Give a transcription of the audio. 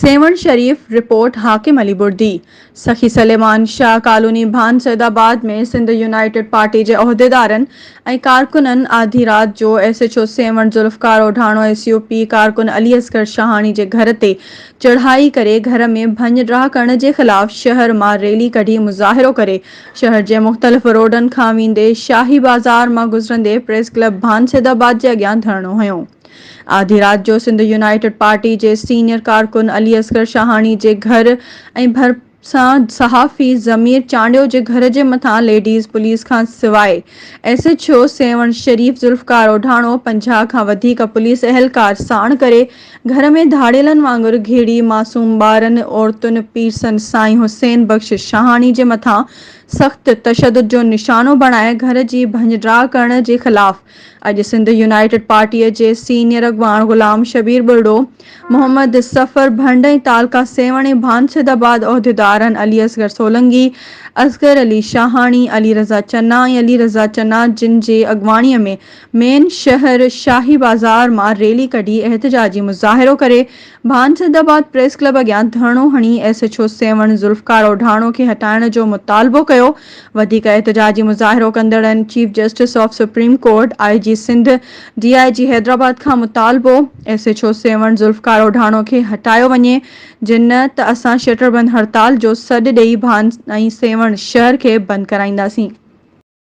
Sehwan Sharif, report, Hakim Ali Bardi, سخي Suleman Shah colony ڀان سيد آباد ۾ Sindh united party جي عهديدارن ۽ ڪارڪنن آڌي رات جو S H O Sehwan Zulfiqar Odhano S U P ڪارڪن علي اصغر شاهاڻي جي گهر تي چڙهائي ڪري گهر ۾ ڀڃ ڊاهه ڪرڻ جي خلاف شهر مان ريلي ڪڍي مظاهرو ڪري شهر جي مختلف روڊن کان ويندي شاهي بازار مان گذرندي پريس ڪلب ڀان سيد آباد جي اڳيان ڌرڻو هنيو. آڌي رات جو سنڌ يونائيٽيڊ پارٽي جي سينيئر ڪارڪن علي اصغر شاهاڻي جي گهر ۽ ڀرسان صحافي ضمير چانڊيو جي گهر جي مٿان ليڊيز پوليس کان سواء S H O Sehwan Sharif Zulfiqar Odhano 50 کان وڌيڪ پوليس اهلڪار ساڻ ڪري گهر ۾ ڌاڙيلن وانگر گهڙي معصوم ٻارن عورتن پيرسن سائين حسين بخش شاهاڻي جي مٿان سخت تشدد جو نشانو بڻائي گهر جي ڀڃ ڊاهه ڪرڻ جي خلاف اڄ سنڌ يونائيٽيڊ پارٽيء جي سينيئر اڳواڻ غلام شبير ٻرڙو، محمد صفر ڀنڊ ۽ تعلقه سيوهڻ ۽ ڀانسيد آباد عهديدارن علي اصغر سولنگي، اصغر علي شاهاڻي، علي رضا چنا ۽ علي رضا چنا جن جي اڳواڻيء ۾ مين شهر شاهي بازار مان ريلي ڪڍي احتجاجي مظاهرو ڪري ڀان سيد آباد پريس ڪلب اڳيان ڌرڻو هڻي S H O Sehwan Zulfiqar Odhano کي هٽائڻ جو مطالبو ڪيو. وڌيڪ احتجاجي مظاهرو ڪندڙن chief justice of supreme court, I G Sindh, D I G Hyderabad کان مطالبو S H O Sehwan Zulfiqar Odhano کي هٽايو وڃي جي نه ته اسان شٽر بند هڙتال جو سڏ ڏئي ڀان ۽ سيوهڻ شهر کي بند ڪرائينداسين.